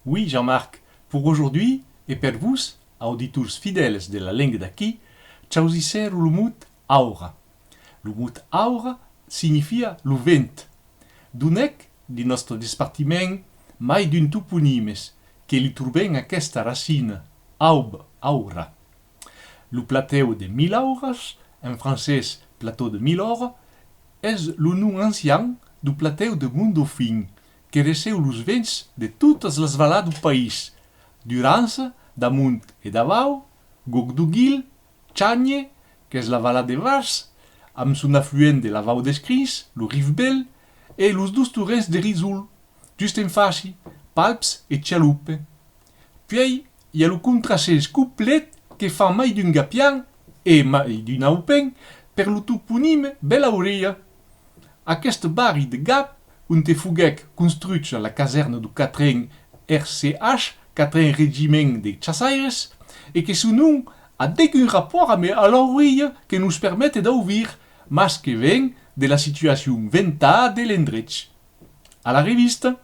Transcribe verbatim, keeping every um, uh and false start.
Oui, Jean-Marc, pour aujourd'hui, e per vos, auditors fidèls de La Lenga d'Aquí, chausissèro lo mot aura. Lo mot aura signifia lo vent. Donèc, dins nòstre despartiment, mai d'un toponimes que li trobèm aquesta racina, aub, aura. Lo platèu de Milauras, en francés plateau de Milora, es lo nom ancian dau platèu de Montdaufin, que receu los vents de totas las valas dau país, Durança, d'amont e d'avau, Gòc dau Guil, Chanhe, qu'es la vala de Vars, amb son afluent de la Vau dels Crins, lo Rifbel, e los dos torrents de Risol, just en faci, Palps e Chaloupe. Puèi, i a lo contrasens complet que fa mai d'un Gapian e mai d'un Aupen per lo toponime Belaurelha. Aqueste barri de Gap, onte foguèc construcha la casèrna dau quatrren R C H, quatrren regiment de chaçaires, e que son nom a degun rapòrt amb l'aurelha que nos permete d'auvir, mas que ven de la situacion ventada de l'endrech. A la revista!